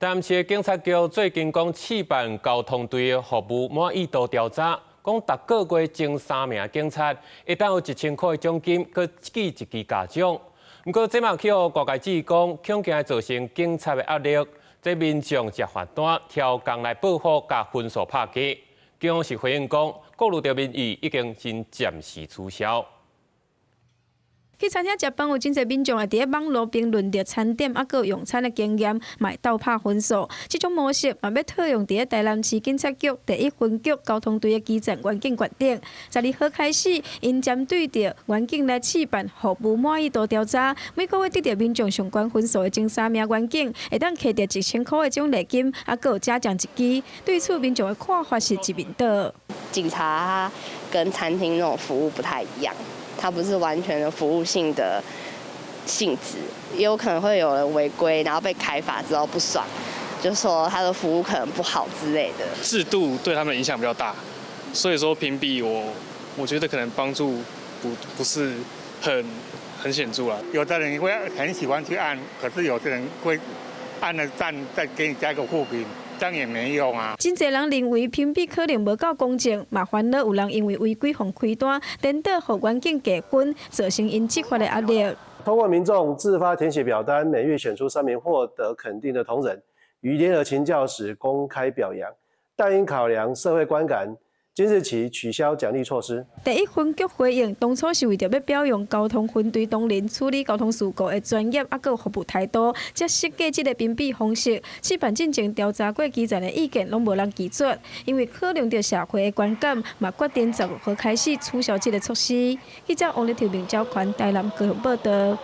台南市警察局最近講試辦交通隊的服務滿意度調查，講逐個月前三名警察會當有1000箍的獎金，閣記一支嘉獎。毋過這嘛去予外界指講，恐驚造成警察的壓力，這民眾接罰單，挑工來報復，共分數拍低。警方是回應講，顧慮著民意已經真暫時取消。去餐廳食飯有真濟民眾會佇咧網路評論著餐點抑閣用餐的經驗，嘛會鬥拍分數。這種模式嘛欲套用佇咧台南市警察局第一分局交通隊的基層員警決定。12號開始，𪜶針對著員警來試辦服務滿意度調查，每個月得著民眾上懸分數的前三名員警，會當摕著1000箍的獎勵金，抑閣有嘉獎一支。對此民眾的看法是一面倒。警察跟餐廳那種服務不太一樣。它不是完全的服務性的性質，也有可能會有人違規，然後被開罰之後不爽，就說他的服務可能不好之類的。制度對他們影響比較大，所以說評比我覺得可能幫助不是很顯著啦。有的人會很喜歡去按，可是有的人會按了讚再給你加個負評。這樣也沒用啊！真濟人認為評比可能無夠公正，嘛煩惱有人因為違規予開單，顛倒予員警加分，造成𪜶執法的壓力。通過民眾自發填寫表單，每月選出三名獲得肯定的同仁，於聯合勤教時公開表揚，但因考量社會觀感，今日起取消獎勵措施。第一分局回應，當初是為著欲表揚交通分隊同仁處理交通事故的專業，抑閣服務態度，才設計這個評比方式。試辦進前調查過基層的意見，攏無人拒絕，因為考量著社會的觀感，嘛決定15號開始取消這個措施。記者王立條、明昭權台南高雄報導。